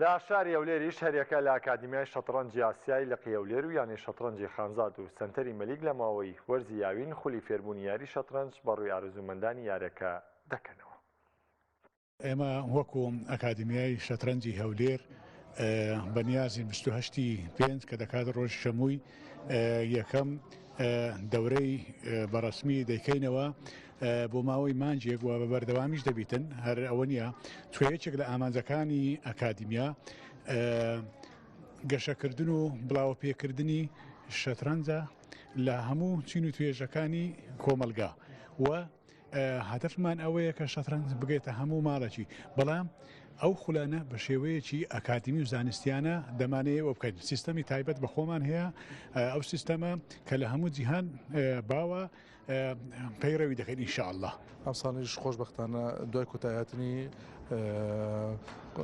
لە شاری هەولێریش هەریەکە لە ئەکادیمیای شەتڕەنجی ئاسیای لقی هەولێر و یانەی شەتڕەنجی خانزاد و سەنتەری مەلیک لە ماوەی وەرزی هاوین خولی فێربوونی یاری شەتڕەنج بەڕووی ئارەزوومەندانی یارەکە دەکەنەوە. ئێمە وەکو ئەکادیمیای شەترەنجی هەولێر بەنیازین 28 ی پێنج کە دەکات ڕۆژی شەمووی یەکەم دەورەی بەڕسمی دەیکەینەوە بۆ ماوەی مانجێک و بە بەردەوامیش دەبیتن هەر ئەوە نییە چۆ یەکێک لە ئامانجەکانی ئەکادیمیا گەشەکردن و بڵاوە پێکردنی شەترەنجە لە هەموو چین و توێژەکانی کۆمەلگا و هەدەفمان ئەوەیە کە شەترەنج بگێتە هەموو ماڵێکی بەڵام ئەو خولانە بە شێوەیەکی ئەکادمی و زانستیانە دەمانەیە ئەو بکەین سیستەمی تایبەت بە خۆمان هەیە ئەو سیستەمە کە لە هەموو جیهان باوە پەیڕەوی دەکەین ئینشاءاللە. ئەمساڵیش خۆشبەختانە دوای کۆتایهاتنی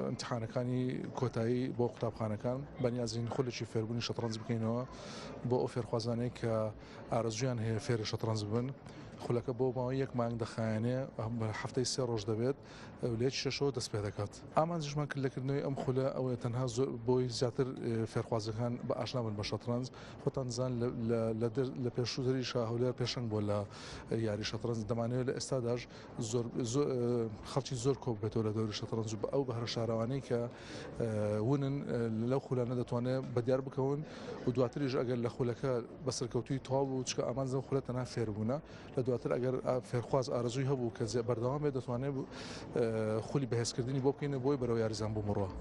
ئیمتیحانەکانی کۆتایی بۆ قوتابخانەکان بەنیازین خولێکی فێربوونی شەتڕەنج بکەینەوە بۆ ئەو فێرخوازانەی کە ئارەزویان هەیە فێری شەتڕەنج ببن خولەکە بۆ ماوەی یەک مانگ دەخایەنێ هەفتەی سێ ڕۆژ دەبێت لە یەکی شەشەوە دەست پێ دەکات. ئامانجیشمان کرد لە کردنەوەی ئەم خولە ئەوەیە تەنها زۆر بۆی زیاتر فێرخوازەکان بە ئاشنا بن بە شەتڕەنج خۆتان دەزان لە پێشووتریشا هەولێر پێشەنگ بووە لە یاری شەتڕەنج دەمانەوێت لە ئێستاداش زۆر خەڵکی زۆر کۆ ببێتەوە لە دەوری شەتڕەنج و ئەو بەهرە شاراوانەی کە ونن لەو خولانە دەتوانێت بەدیار بکەون و دواتریش ئەگەر لە خولەکە بە سەرکەوتووی تەواو بوو چکە ئامانج لەم خولە تەنها فێربوونە لە دواتر ئەگەر فێرخواز ئارەزووی هەبوو کە بەردەوام بێت دەتوانێت خولی بەهێزکردنی بۆ بکەین بۆی بەرەو یاریزان بوون بڕوا.